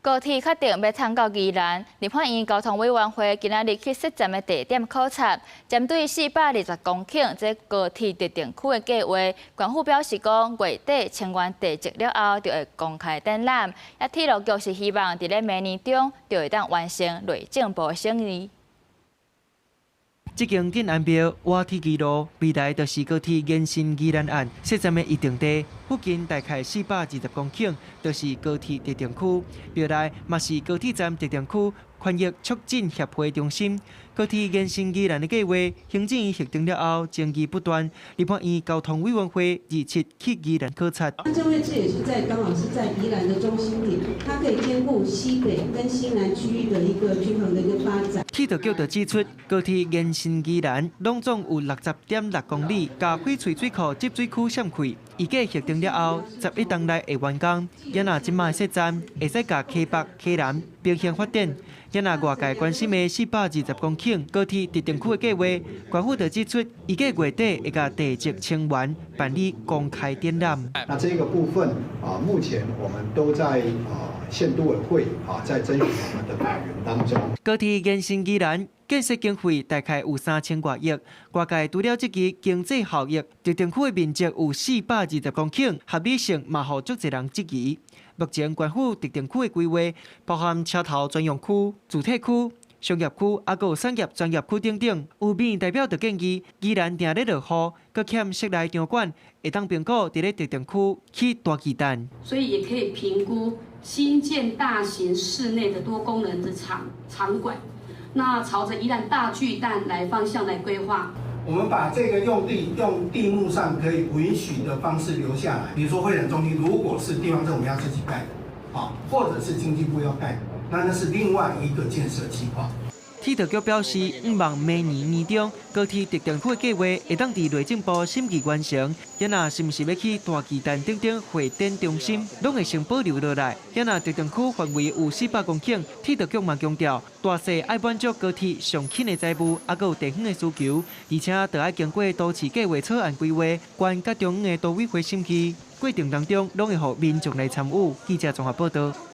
高鐵確定欲通到宜蘭，立法院交通委員會今仔日去設站的地點考察，針對420公頃這高鐵特定區的計劃，縣府表示講，月底清完地籍了後，就會公開展覽。啊，鐵路局是希望佇咧明年中就會當完成內政部的審議。這間鎮安廟活鐵支路，未來就是高鐵延伸宜蘭岸設站的預定地，附近大概420公頃，就是高鐵特定區。廟內嘛是高鐵站特定區權益促進協會中心。高鐵延伸宜蘭的計劃，行政院核定了後，爭議不斷。立法院交通委員會27去宜蘭考察。那這位置也是在剛好是在宜蘭的中心點，它可以兼顧西北跟西南區域的一個均衡的一個發展。鐵道局就指出，高鐵延伸宜蘭，攏總有60.6公里，共翡翠水庫集水區閃開。預計核定了後，11冬內會完工。也若這擺設站，會使共溪北、溪南平行發展。也若外界關心的420公頃高鐵特定區的計劃，縣府就指出，預計月底會共地籍清完，辦理公開展覽。那這個部分啊，目前我們都在啊縣都委會啊，在徵詢我們的委員當中。高鐵延伸宜蘭建設經費大概有3000外億，外界除了質疑經濟效益，特定區的面積有420公頃，合理性嘛予足濟人質疑。目前縣府特定區的規劃包含車頭專用區、住宅區、商業區，抑閣有產業專業區等等。有民意代表就建議，宜蘭定咧落雨，閣欠室內場館，會當評估佇咧特定區起大巨蛋。所以也可以評估新建大型室內的多功能的場館，那朝着宜蘭大巨蛋來方向來規劃。我們把這個用地用地目上可以允許的方式留下來，比如說會展中心，如果是地方政府要自己蓋的，啊，或者是經濟部要蓋的，那那是另外一個建設計劃。鐵道局表示，向望明年年中高鐵特定區的計劃會當佇內政部審議完成，也若是毋是欲起大巨蛋等等會展中心，攏會先保留落來。也若特定區範圍有400公頃，鐵道局嘛強調，大細愛滿足高鐵上緊的載物，抑閣有地方的需求，而且著愛經過都市計劃草案規劃，縣佮中央的都委會審議過程當中，攏會予民眾來參與。記者綜合報道。